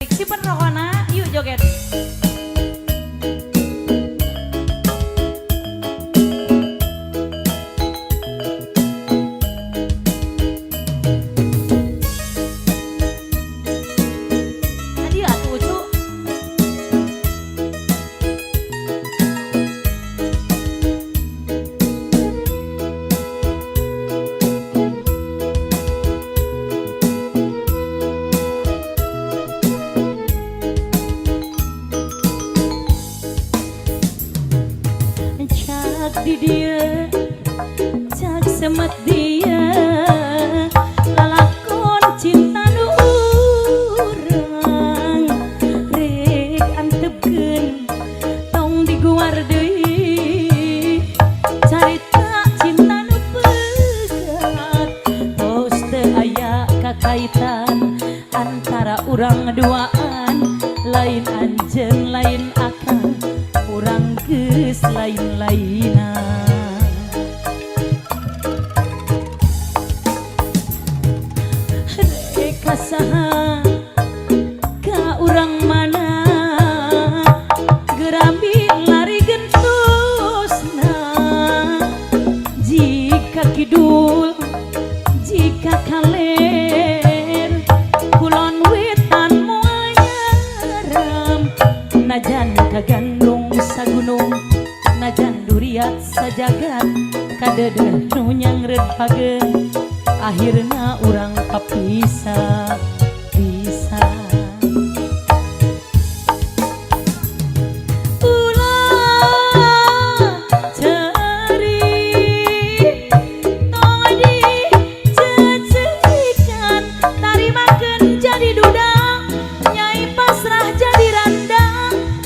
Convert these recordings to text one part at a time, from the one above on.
Simpen rokona, yuk joget. Tadi atuh Ucu. Cak di dia, cak semet dia, lalakon cinta nu urang rek antepkeun tong diguar deui carita cinta nu pegat tos teu aya kakaitan antara urang duaan lain anjeun lain akang urang geus lain-lainan. Rek ka saha ka urang mana gerambi lari gentosna jika kidul jika kaler kulon wetan moal nyaram najan kagandung sagunung najan duriat sajagat kadeudeung nu nyangreut pageuh akhirna urang papisah bisa. Ulah ceri tong dicecerikan tarimakeun jadi duda nyai pasrah jadi randa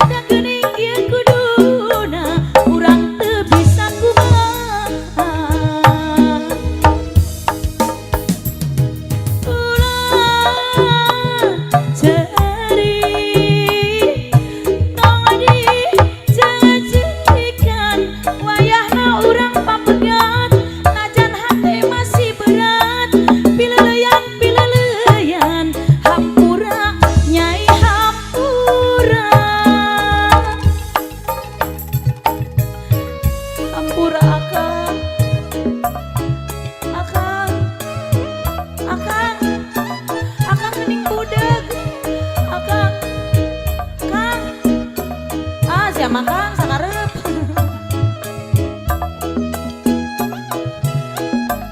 da geuning ieu kuduna urang teu bisa kumaha. Ulah ceri tong dicecerikan wayahna urang papegat najan hate masih berat pileuleyan pileuleyan hampura nyai hampura hampura akang akang akang akang geuning budeg akang kang ah siapa kang sakarep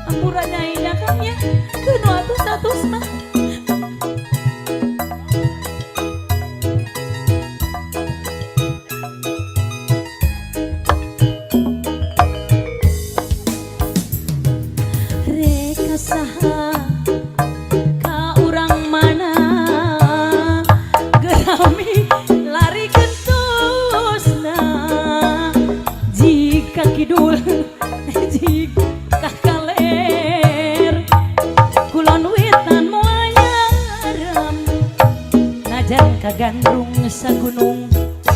hampura nyai nya kang nya keun atus-atus mah. Rek ka saha ka urang mana gerami lari gentosna jika kidul jika kaler kulon wetan moal nyaram najan kagandrung sagunung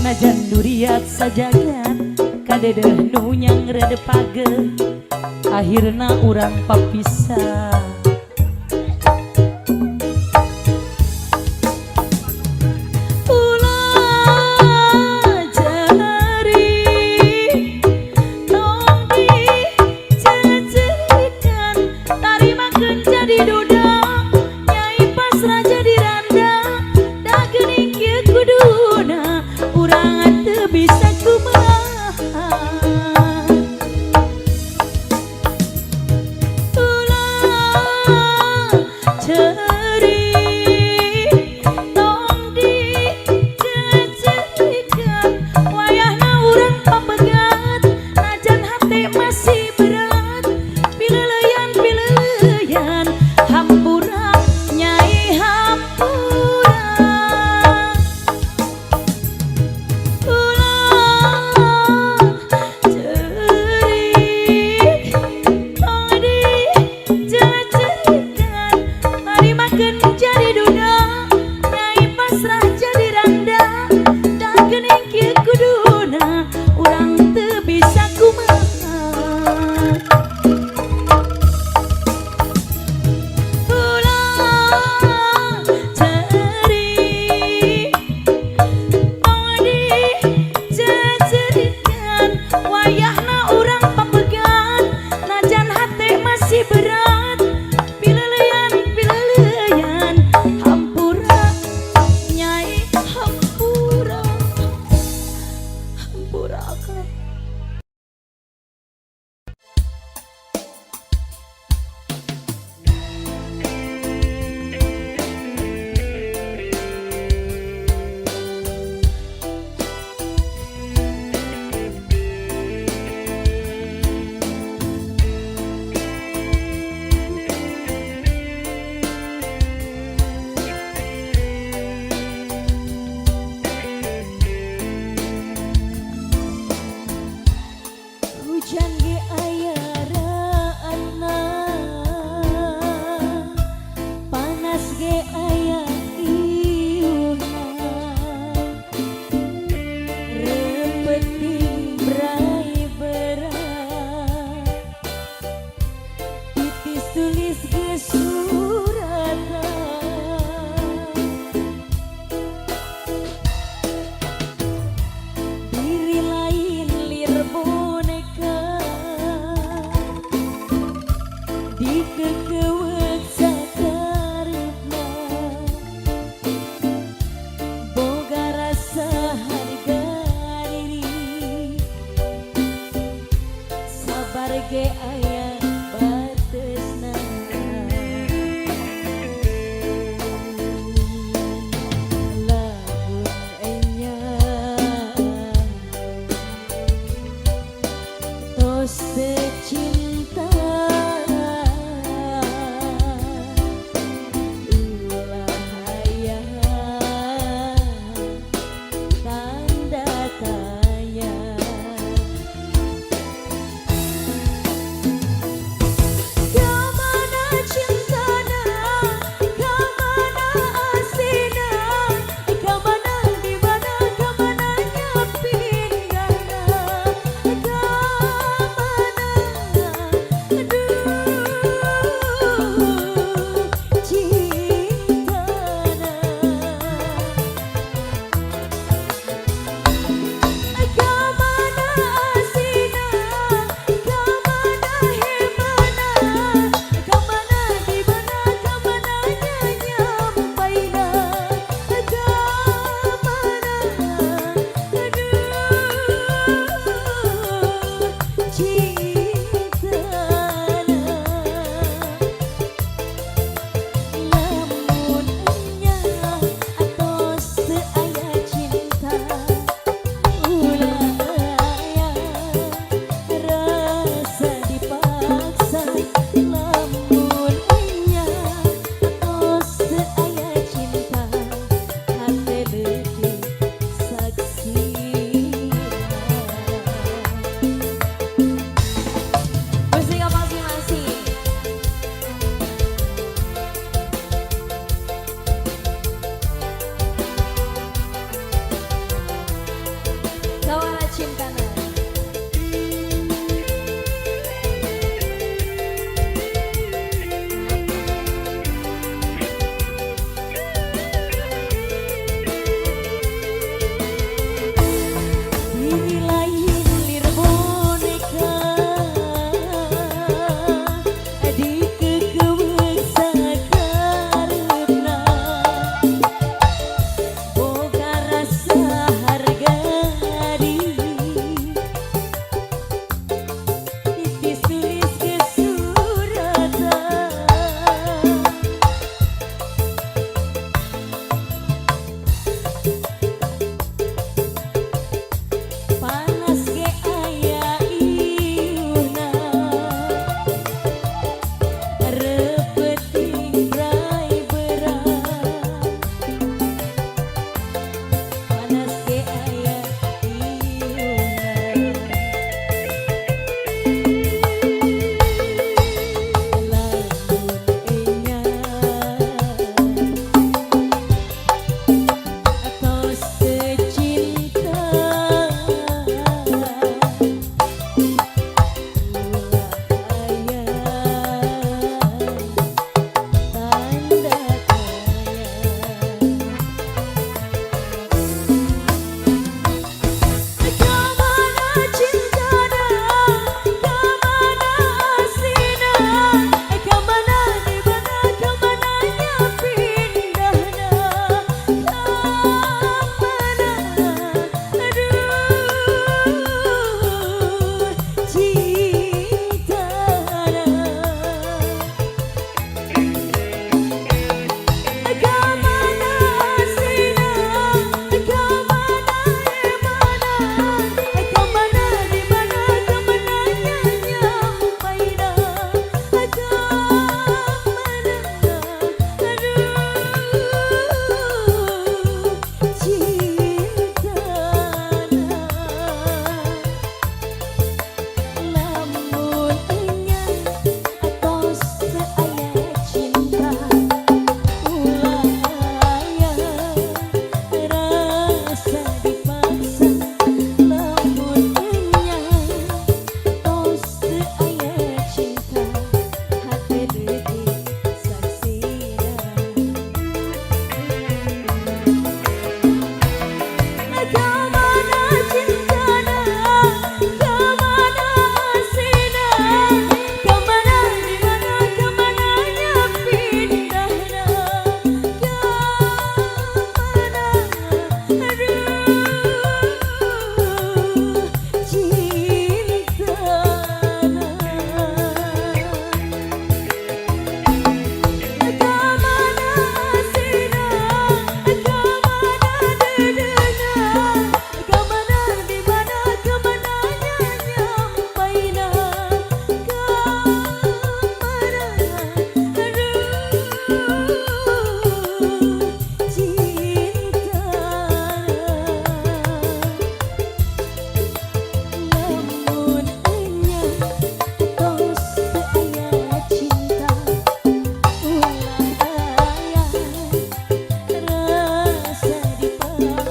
najan duriat sajagat kadeudeung nu nyangreud pageuh akhirna urang papisah. Ulah ceri tong dicecerikan tarimakeun jadi duda nyai pasrah jadi randa da geuning kieu kuduna urang teu bisa kumaha. Ulah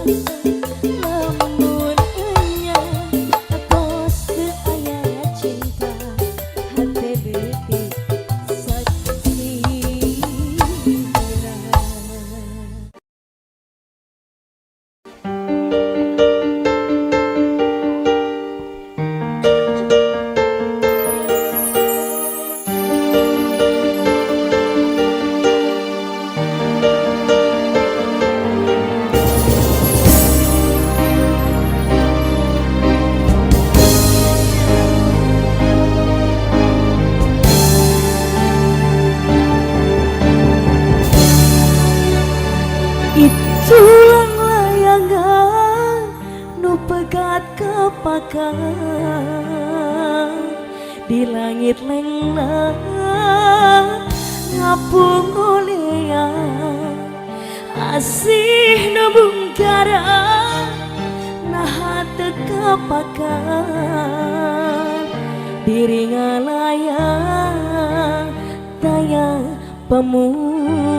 Lamun enya tos teu aya cinta, hate beuki saksina. Itulang layangan nu pegat kapakan di langit lenglang ngapung ulian asih nu bungkara naha teu kapakan diri ngalayang taya pamuntangan.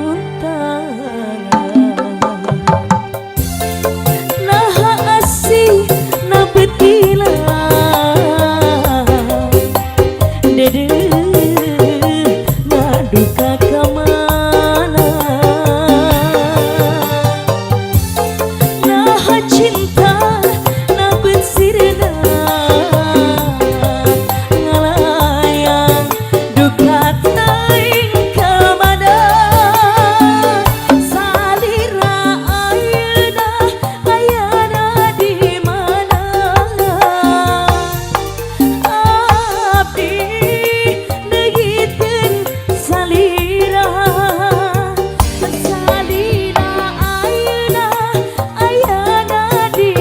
Naha asih na betilang dede ngaduka ka mana, naha cinta na bersirna ngalayang duka teuing ka mana, salira ayeuna ayana di mana, abdi neugiteun salira, salira ayeuna ayana di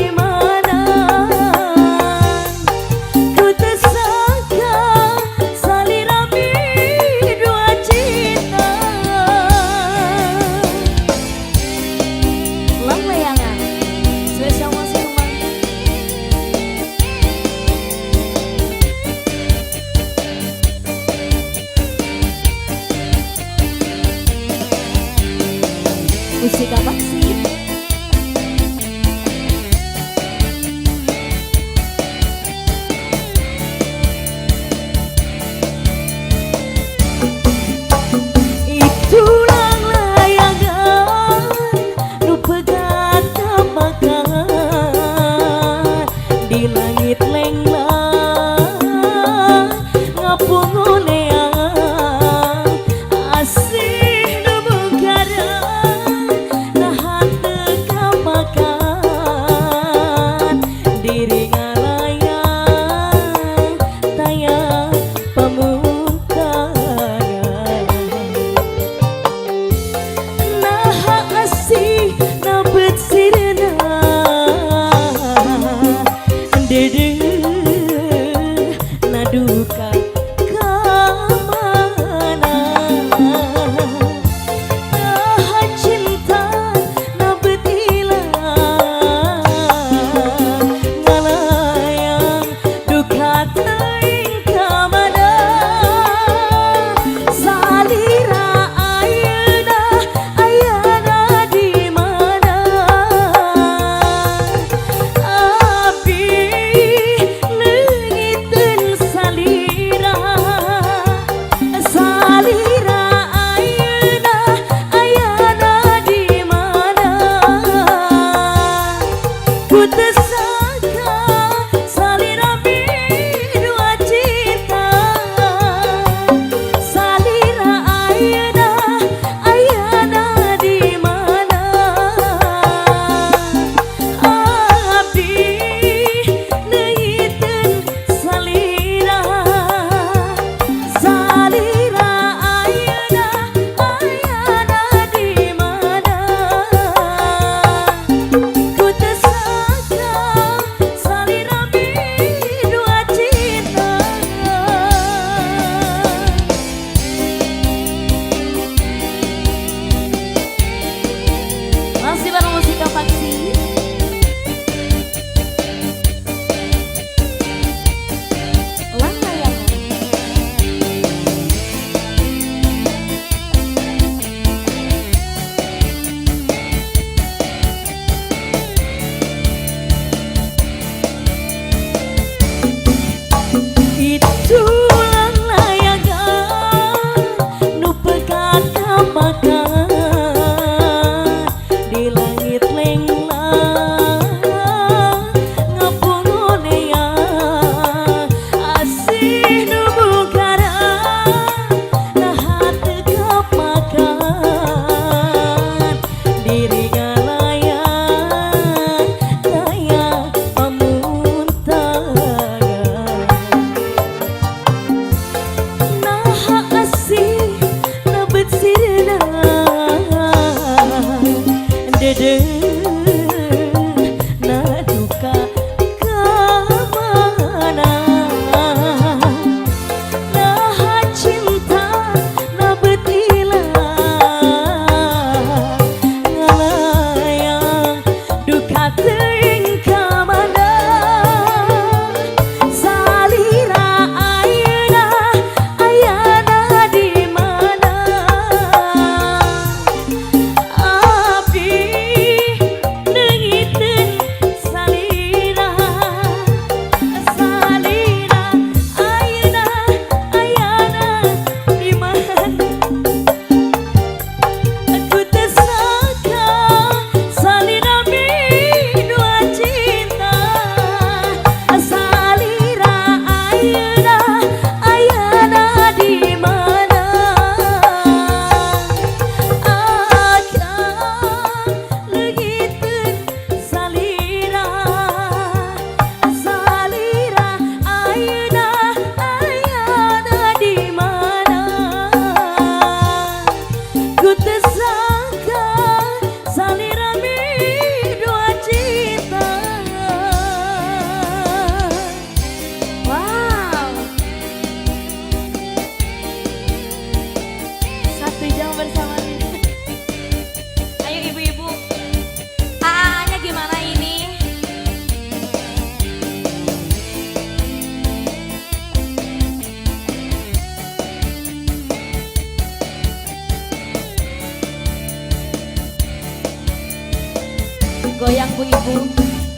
Goyang, Bu Ibu.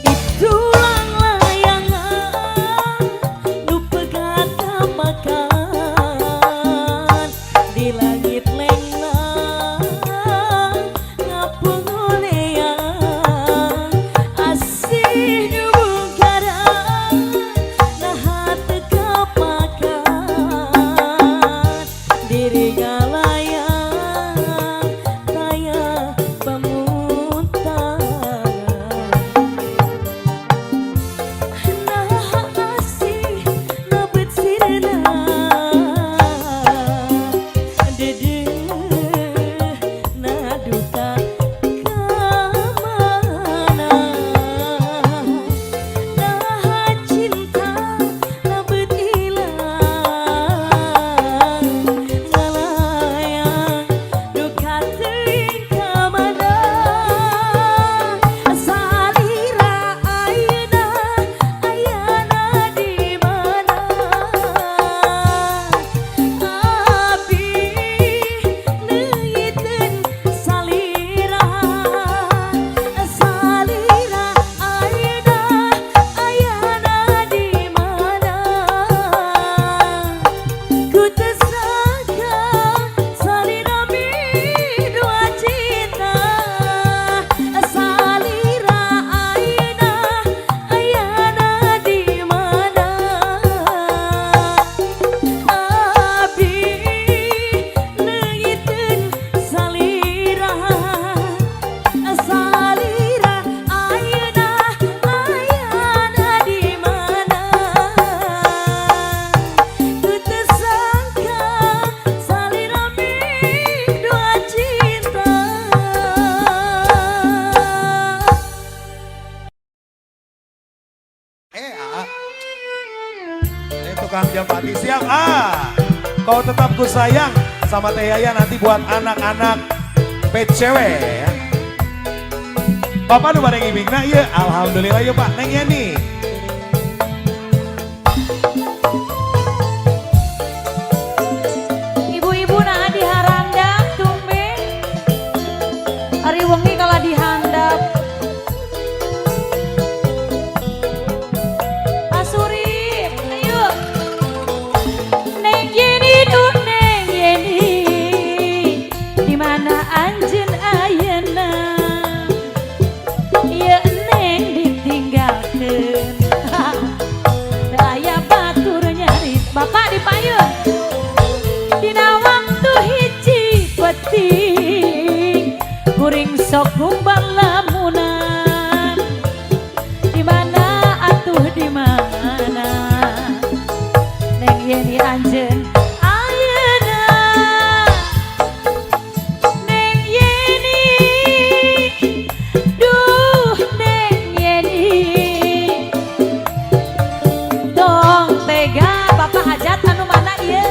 Itulang layangan nu pegat makan di langit lenglang ngapunguleang asih nu bungkaran nah teu kapakan diri ngalayang taya pamuntangan. Nah, asih lebet sirna dedeh na duka ka mana. Nah, cinta lebet ilang ngalayang duka teuing ka mana. Salira ayeuna ayana di mana? Abi leungiteun salira. Salira ayeuna ayana di mana? Ku teu sangka salira midua cinta. Salira ayeuna ayana di mana? Abi leungiteun salira. Salira ayeuna ayana di mana? Ku teu sangka salira midua cinta. Eh, ah. Eh, tukang Japati siap. Ah, kau tetap ku sayang sama Teh Yaya nanti buat anak-anak PCW ya. Bapak nu bade ngibingna ieu, alhamdulillah ya, Pak. Neng Yeni. Ibu-ibu, nah, diharandap tumben. Ari wengi kalau dihandap. Pak Surip, ayo. Neng Yeni, duh Neng Yeni, di mana anjeun ayeuna? Ieu Neng ditinggalkeun. Teu aya batur nyarit. Bapak di payun. Dina waktu hiji peuting kuring sok gumbar lamunan. Di mana atuh, di mana Neng Yeni anjeun ayeuna? Neng Yeni, duh Neng Yeni, tong tega. Bapak Hajat anu mana ieu?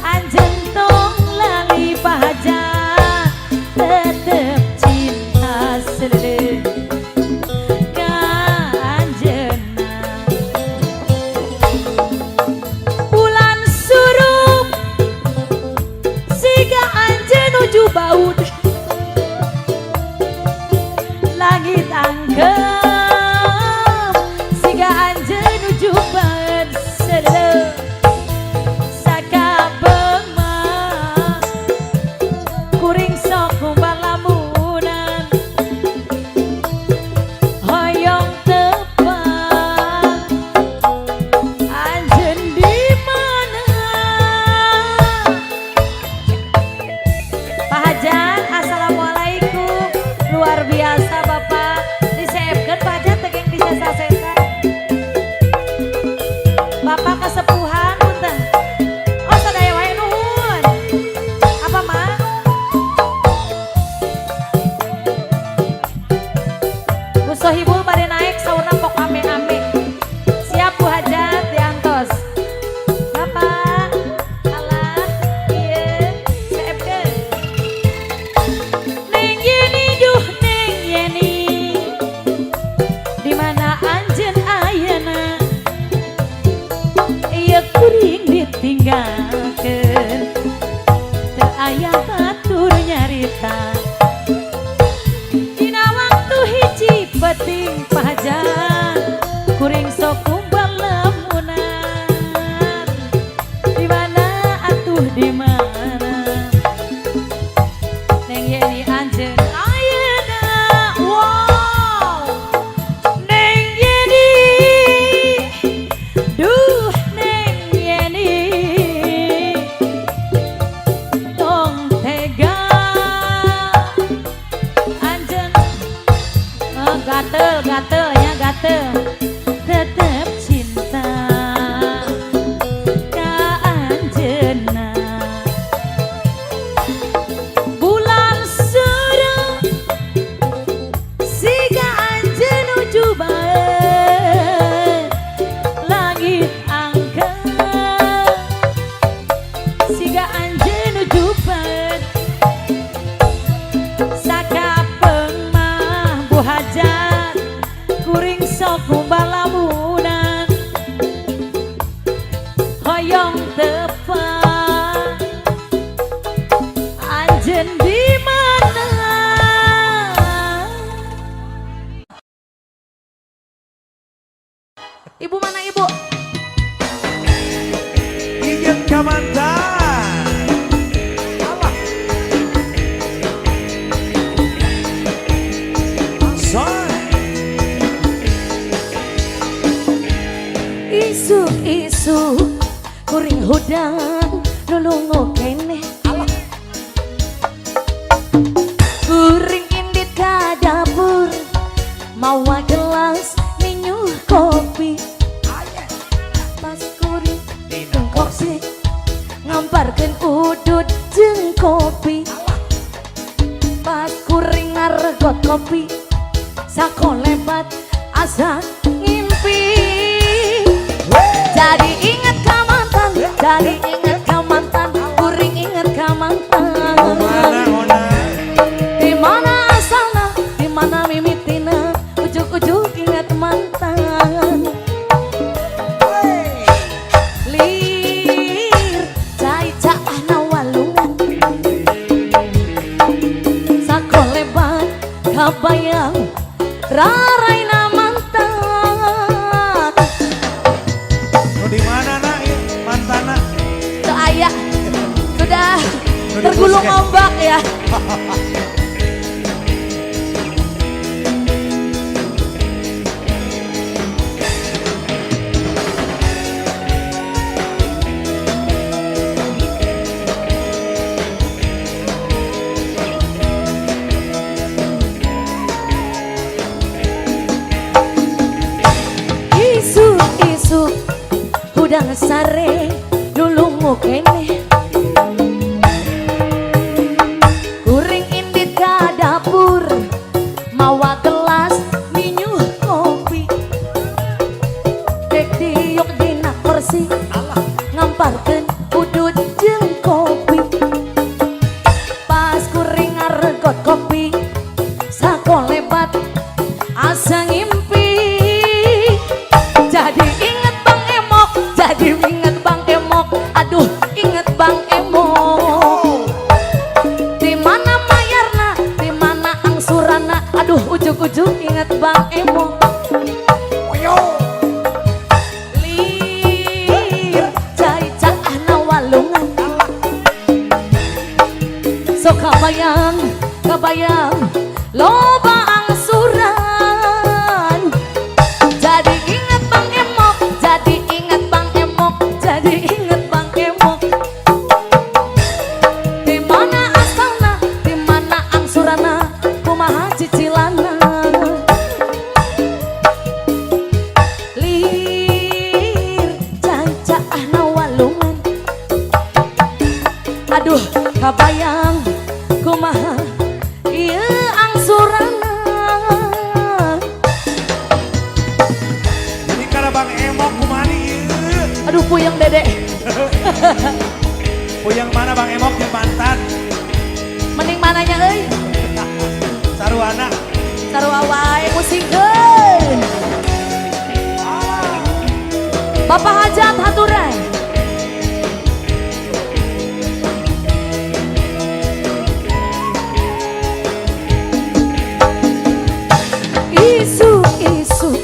Anjeun tong lali, Pak Hajat, tetep cinta seleuh ka anjeunna. Bulan surup siga anjeun nuju baud, langit angkem siga anjeun nuju baeud seleuh. Sakapeung mah kuring sok gumbar lamunan hoyong tepang anjeun di mana. Pak Hajat, assalamualaikum. Luar biasa, Bapak. Diseepkeun, Pak Hajat, tegeng disesa-sesa. Bapak kesepuhan, punten. Oh, sadaya wae nuhun. Apa, Mak? Bu Sohibul pada naik saurna pok ame-ame. Siap, Bu Hajat, diantos. Bapak, alah, iya, seepkeun. Neng Yeni, duh Neng Yeni, di mana anjeun ayeuna? Ieu kuring ditinggalkeun teu aya batur nyarita. Dina waktu hiji Gatel, gatel ya, gatel. Tetep cinta ka anjeunna. Bulan sura siga anjeun nuju bae. Langit angka siga anjeun nuju bae. Sakapeung mah Bu Hajat kuring sok kumbalamunan. Hoyong tepang anjeun di mana? Ibu mana ibu? Inget ka mantan. Allah. Soy. Isuk-isuk kuring hudang nulungo keneh. Kuring indit ka dapur mawa gelas minyuh kopi. Pas kuring Dina kopi ngamparkeun udut jeung kopi. Pas kuring ngaregot kopi sakolebat asa ngimpi. Jadi inget ka mantan, jadi inget ka mantan, kuring inget ka mantan. Mana ona? Di mana asalna, di mana mimitina, ujuk-ujuk inget mantan. Lir cai caahna walungan, sakolebat kabayang raraina mantan. Nu di mana nak ieu mantana? Teu aya, sudah Nu di tergulung puskes. Ombak ya. Isuk-isuk hudang sare nulungu keneh. Kuring indit ka dapur mawa gelas minyuh kopi. Dek diuk dina kursi ngamparkeun udut jeung kopi. Pas kuring ngaregot kopi sakolebat asa ngimpi. Jadi inget Bang Emok, jadi inget Bang Emok, aduh inget Bang Emok. Di mana mayarna, di mana angsurana, aduh ujuk-ujuk inget Bang Emok. Lir cai caahna walungan, sok kabayang, kabayang, loba angsuran. Jadi inget Bang Emok, jadi inget Bang Emok, jadi inget Bang Emok. Di mana asalna, di mana angsurana, kumaha cicilana. Lir cai caahna walungan, aduh kabayang kumaha ieu angsurana. Jadi kana Bang Emok kumaha ieu? Aduh puyeng dedek. Puyeng mana Bang Emok jeung mantan? Mending mananya euy? Saruana. Sarua wae musingkeun. Bapak Hajat haturan. Isuk-isuk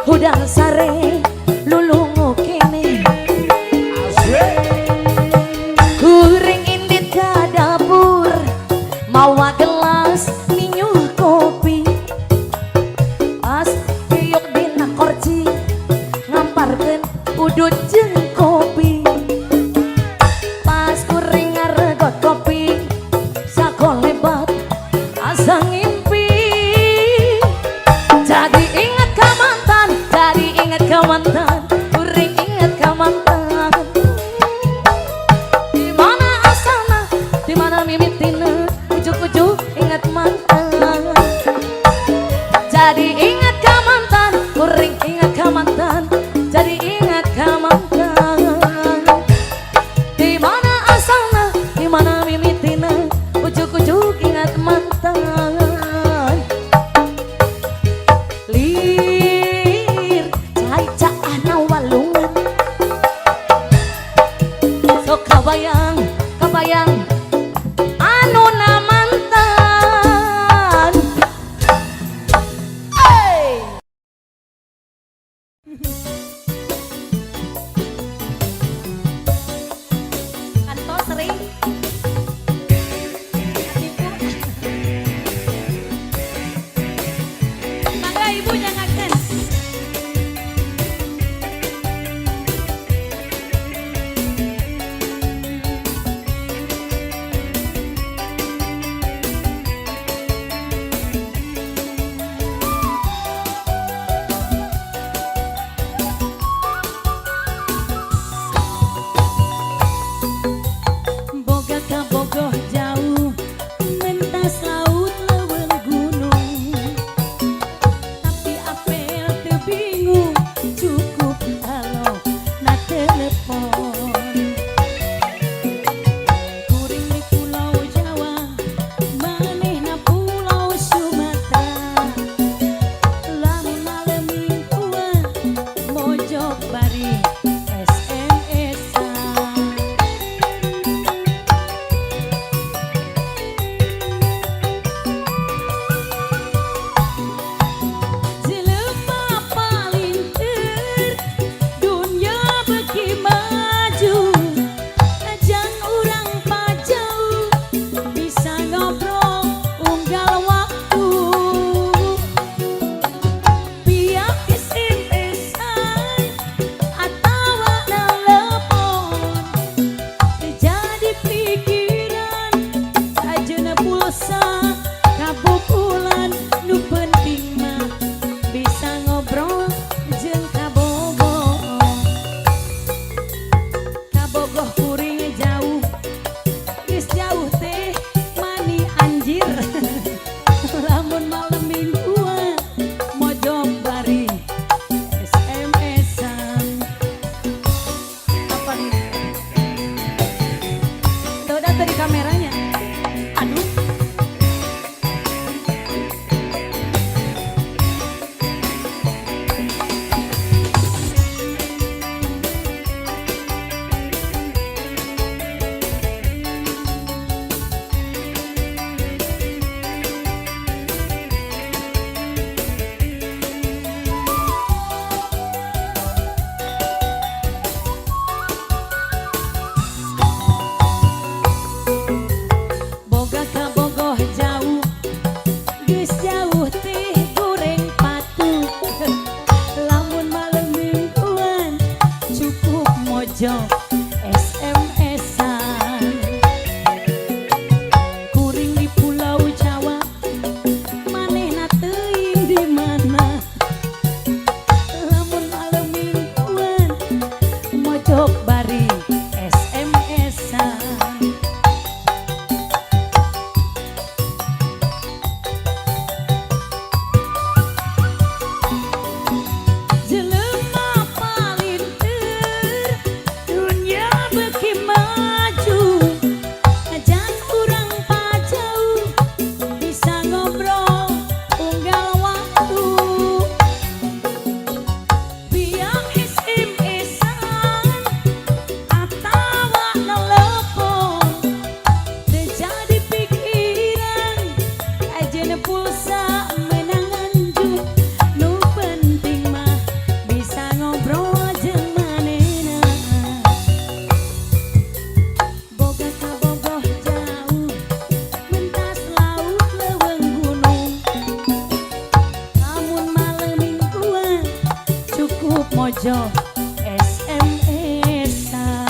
hudang sare lulungu kene. Asik. Kuring indit ka dapur mawa gelas minyuh kopi. Pas diuk dina korci ngamparkeun udut jeung kopi. Pas kuring ngaregot kopi sakolebat asa ngimpi. mantan, kuring inget ka mantan. Di mana asalna, di mana mimitina, ujuk-ujuk inget mantan. Jadi inget ka mantan, kuring inget ka mantan, jadi inget ka mantan. Di mana asalna, di mana mimitina, ujuk-ujuk ingat mantan. Lir, cai caahna walungan. Sok kabayang, kabayang anu na mantan. Hey! Kanto sering. Katipu. Mangga ibu nyangakeun. Boga kabogoh jauh mentas laut leuweung gunung, tapi apel teu bingung, cukup halo na telepon. Kuring di pulau Jawa, manehna pulau Sumatera. Lamun malem mingguan mojok bari SMS-an. Jelema palinter, dunya beuki maju, najan urang pajauh bisa ngobrol unggal waktu via SMS-an atawa telepon. Jadi pikiran ajeuna pulsa kabukulan, nu penting mah bisa ngobrol jeung kabogoh. Kabogoh kuring jauh, geus jauh teh mani anjir. Lamun malem mingguan mojok bari SMS-an. Apa nih? Tuh udah di kameranya. Aduh. Boga kabogoh jauh, geus jauh teh goreng patu. Lamun malem mingguan cukup mojok SMS-an. Kuring di pulau Jawa, manehna teuing di mana. Lamun malem mingguan mojok bari SMS-an. Jelema palinter, dunya beuki maju, najan urang pajauh bisa ngobrol unggal waktu via SMS-an atawa telepon. Teu jadi pikiran ajeuna pulsa meunang nganjuk, nu penting mah bisa ngobrol jeung manehna. Boga kabogoh jauh mentas laut leuweung gunung, lamun malem mingguan cukup mojok SMS-an.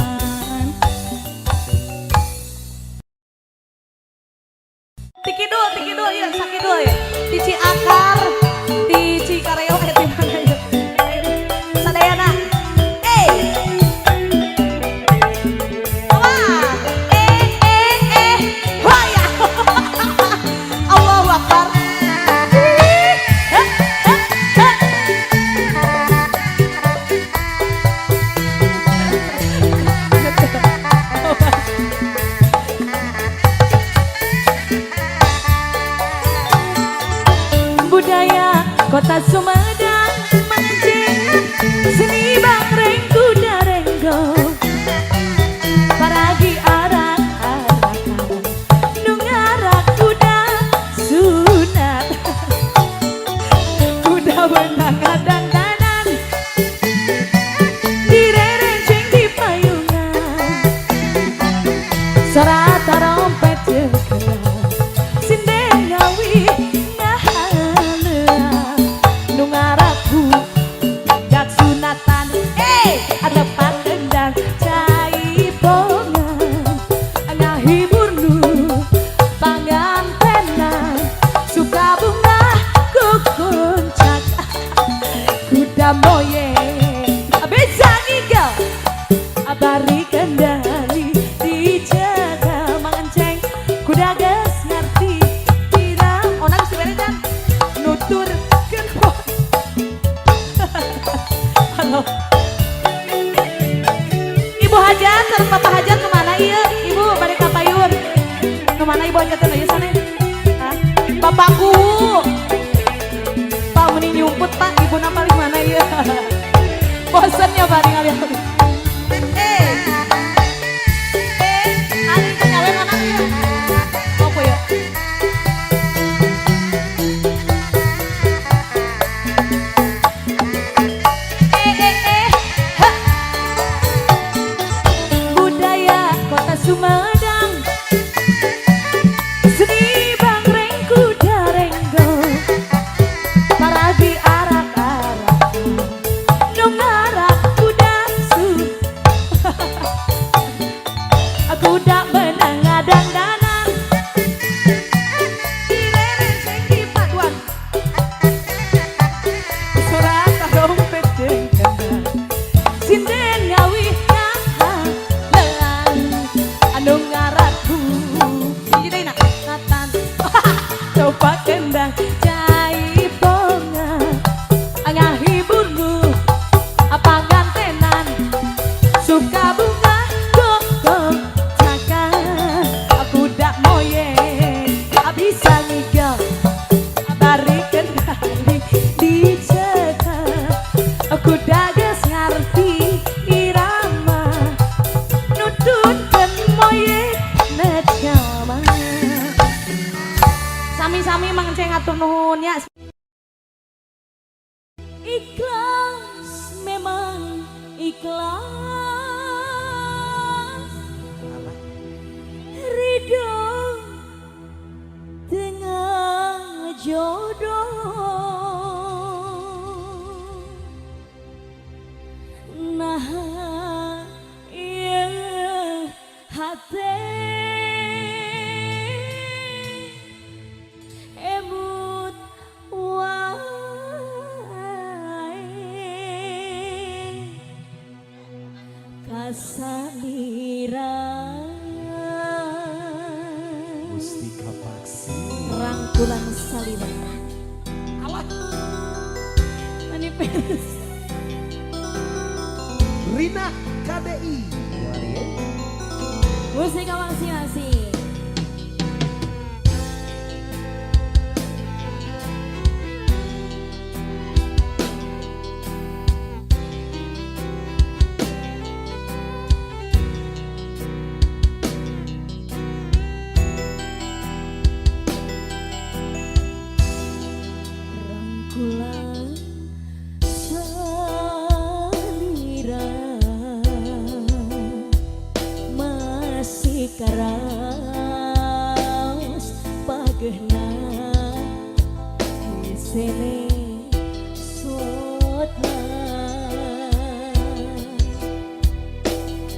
Ti kidul, ti kidul ya, sakidul ya. Di Ciakar, di Cikareo, eh di mana ya? Sadayana. Sumedang Mang Enceng, seni bangreng kuda renggo, paragi arak-arakan nu ngarak kuda sunat, kuda beunang ngadangdanan, direrenceng di payungan, sora tarompet jeung kendang, sinden ngawi ngahaleuang, nu ngarak budak sunatan, eh ada kendang jaipongan, ngahibur nu pangantenan, suka bungah kukuncak, kuda moyek bisa ngigel, bari kendali dijaga. Mang Enceng, kuda geus ngarti tidak onang dibere kan nuturkeun. Halo. Ibu Hajat sareng Bapak Hajat kemana ieu? Ibu bade ka payun. Kemana Ibu Hajat teh ieu sana? Hah? Bapakku. Pak meni nyumput, Pak, ibuna paling mana ieu? Bosen ya Pak ningali. Eh. Eh, ari nyawe mana ieu? Apa ya? Eh eh eh. Ha. Budaya kota Sumedang, seni bangreng kuda renggo, paragi arak-arakan nu ngarak kuda su kuda menang ngadangdanan, direrenceng di paduan, sora tarompet jeung kendang, sinden ngawi ngahaleang, anu ngarak hiji deui na natan coba kendang jaipongan, ngahibur nu pangantenan, suka bunga kokoncakan, kuda moyek bisa ngigel, bari kendali dicetak, kuda geus ngarti irama, nututkeun moyek jalma. Sami-sami Mang Enceng, atur nuhun ya. Ikhlas memang ikhlas, ridho dengan jodoh. Nah iya hati emut wae kasalira. Mustika Paksi. Rangkulan salira. Alah. Manifest. Rina KDI. Mari ya. Mustika Paksi masih. Rangkulan salira masih keras pagehna hisene sotna,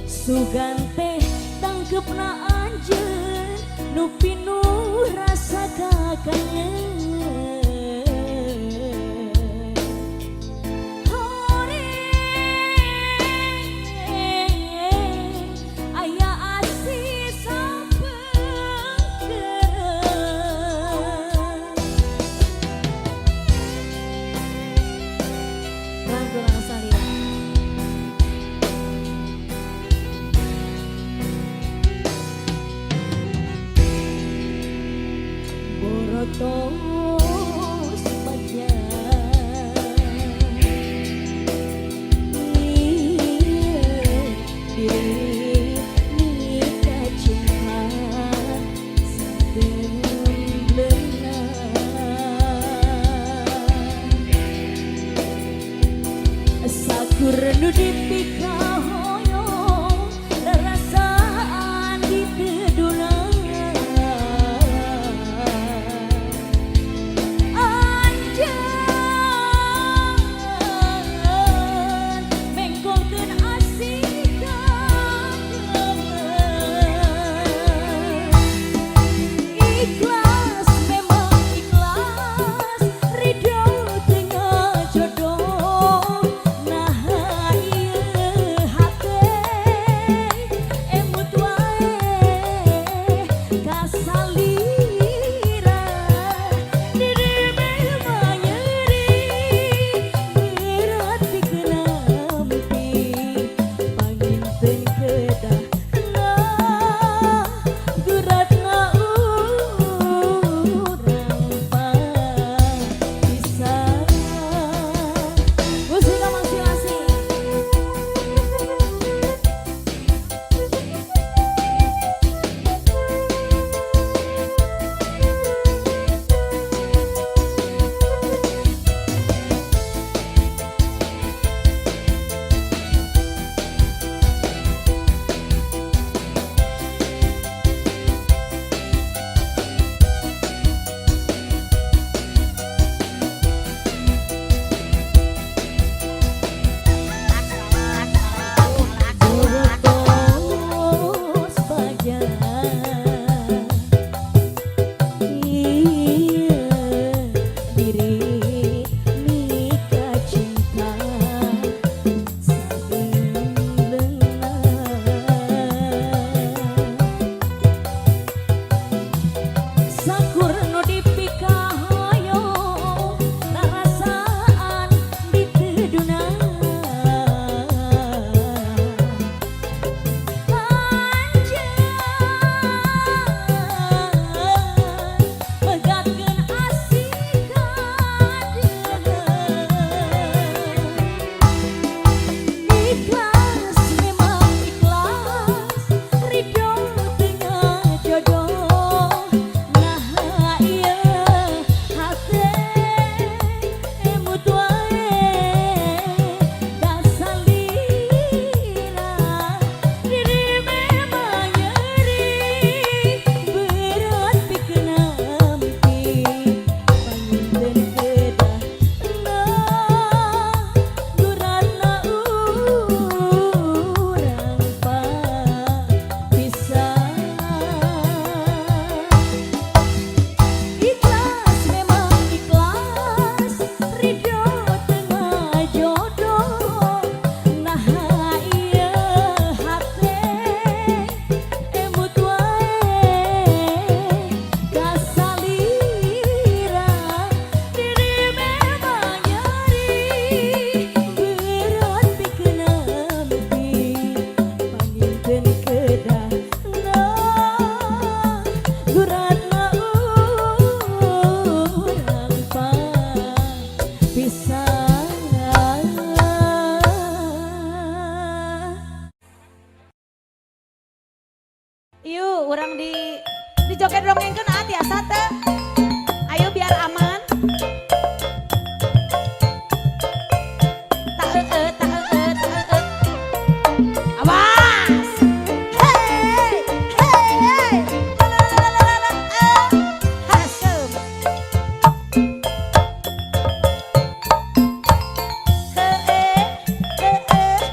sugan teh tangkepna anjeun nu pinuh rasa kakangen. Hore aya asih sapengkereng. Rangkulan salira. Borotos bagja. Sakur nu dipikahoyong rarasaan diteduna. Anjeun mengkolkeun asih kademen. Ikhlas memang ikhlas, ridho tengah jodoh. Nah ieu hate emut wae kasalira. Diri memang nyeri berat pikeun nampi. Panginten kedahna guratna urang papisah. Musika masing-masing. Borotos bagja ieu diri mika cinta sabeuleuh. Sakur nu dipikahoyong rarasaan diteduna. Anjeun megatkeun asih kademen. Ikhlas memang ikhlas, ridho tengah jodoh. Nah ieu hate emut wae kasalira. Diri memang nyeri berat pikeun nampi. Panginten kedahna guratna urang papisah. Ikhlas memang ikhlas, ridho tengah jodoh. Nah ieu hate emut wae kasalira. Diri memang nyeri berat pikeun nampi. Panginten kedahna guratna urang papisah. Yuk, urang di joget dongengkeun ah tiasa teu? Ayo biar aman. Tak heueuh, tak heueuh, tak heueuh. Awas. Hey, hey, hey. La la la la la la. Ah. Hasem. Heueuh, heueuh.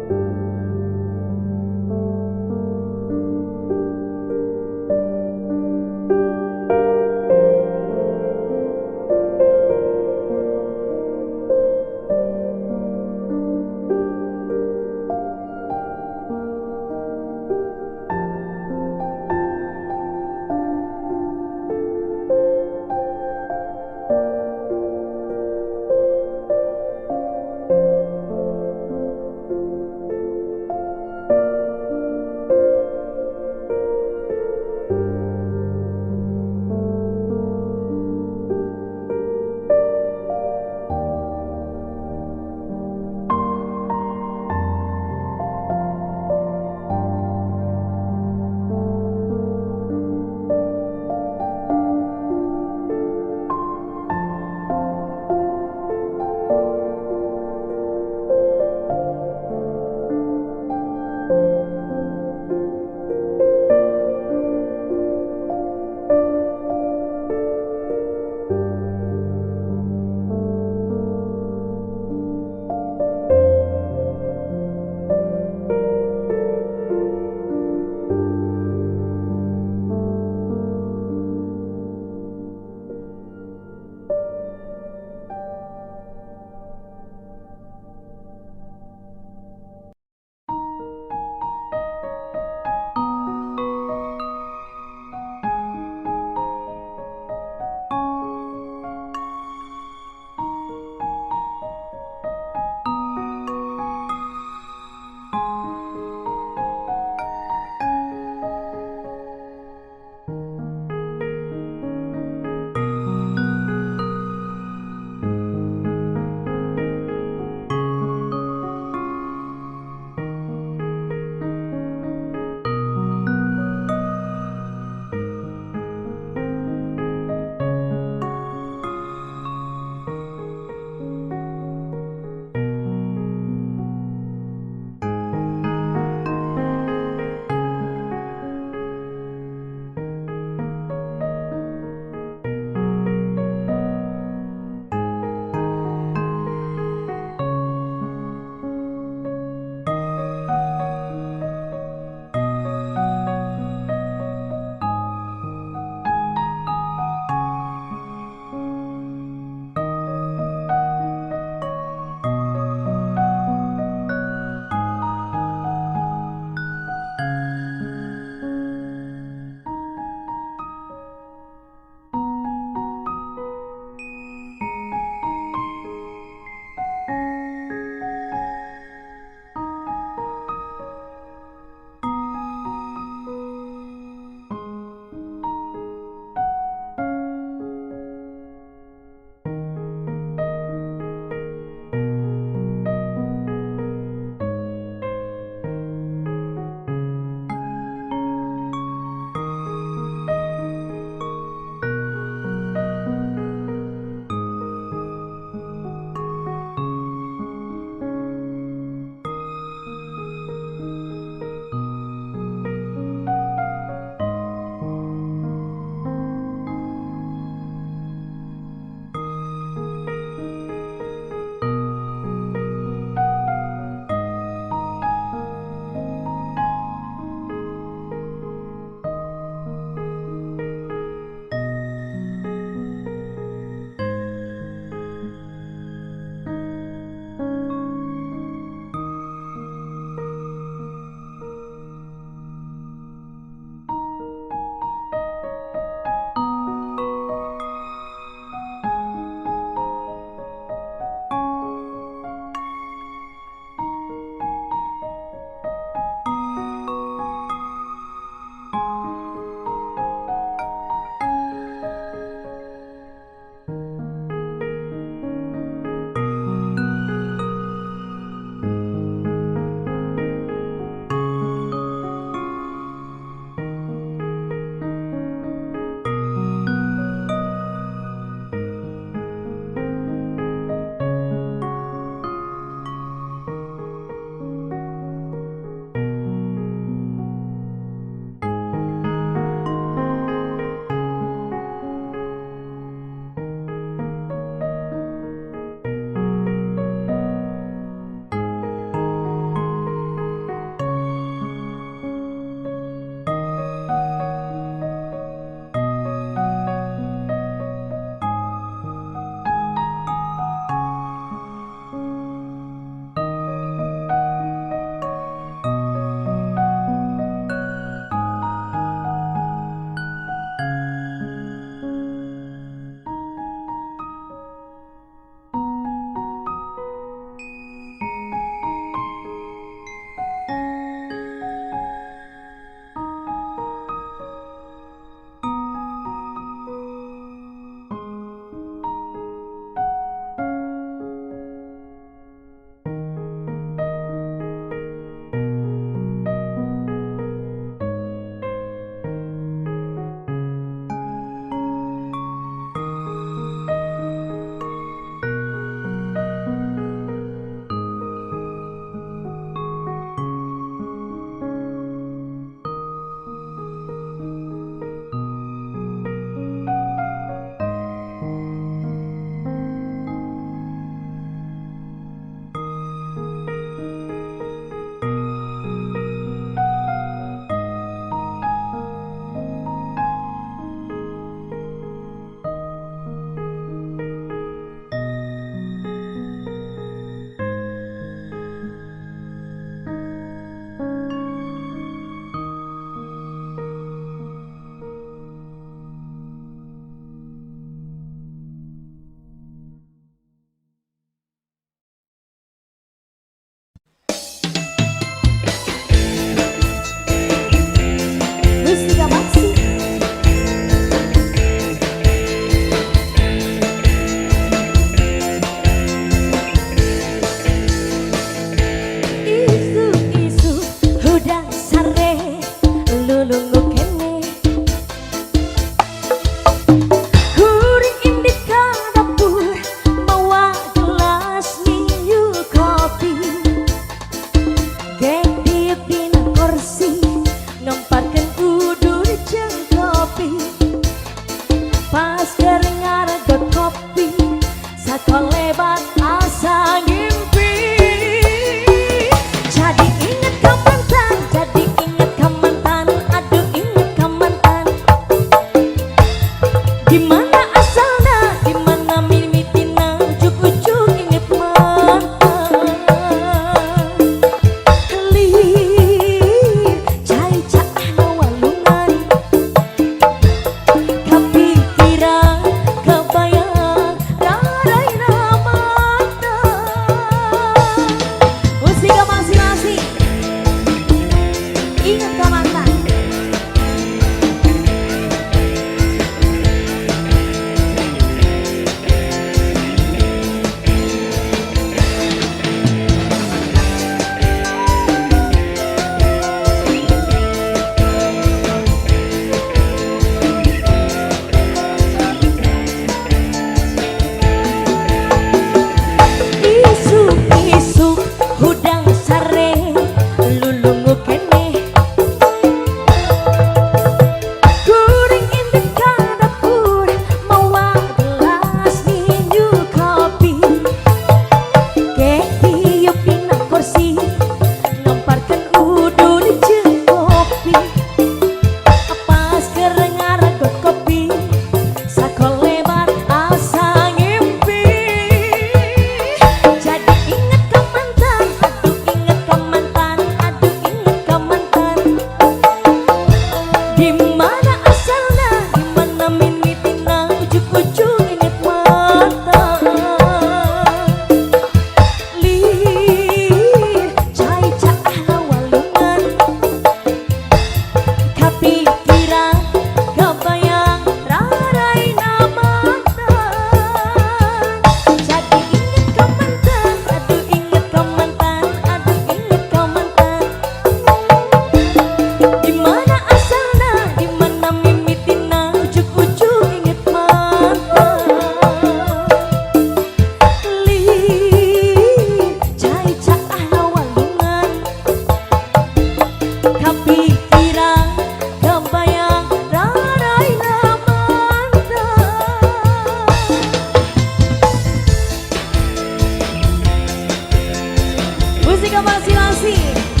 Musik masih-masih.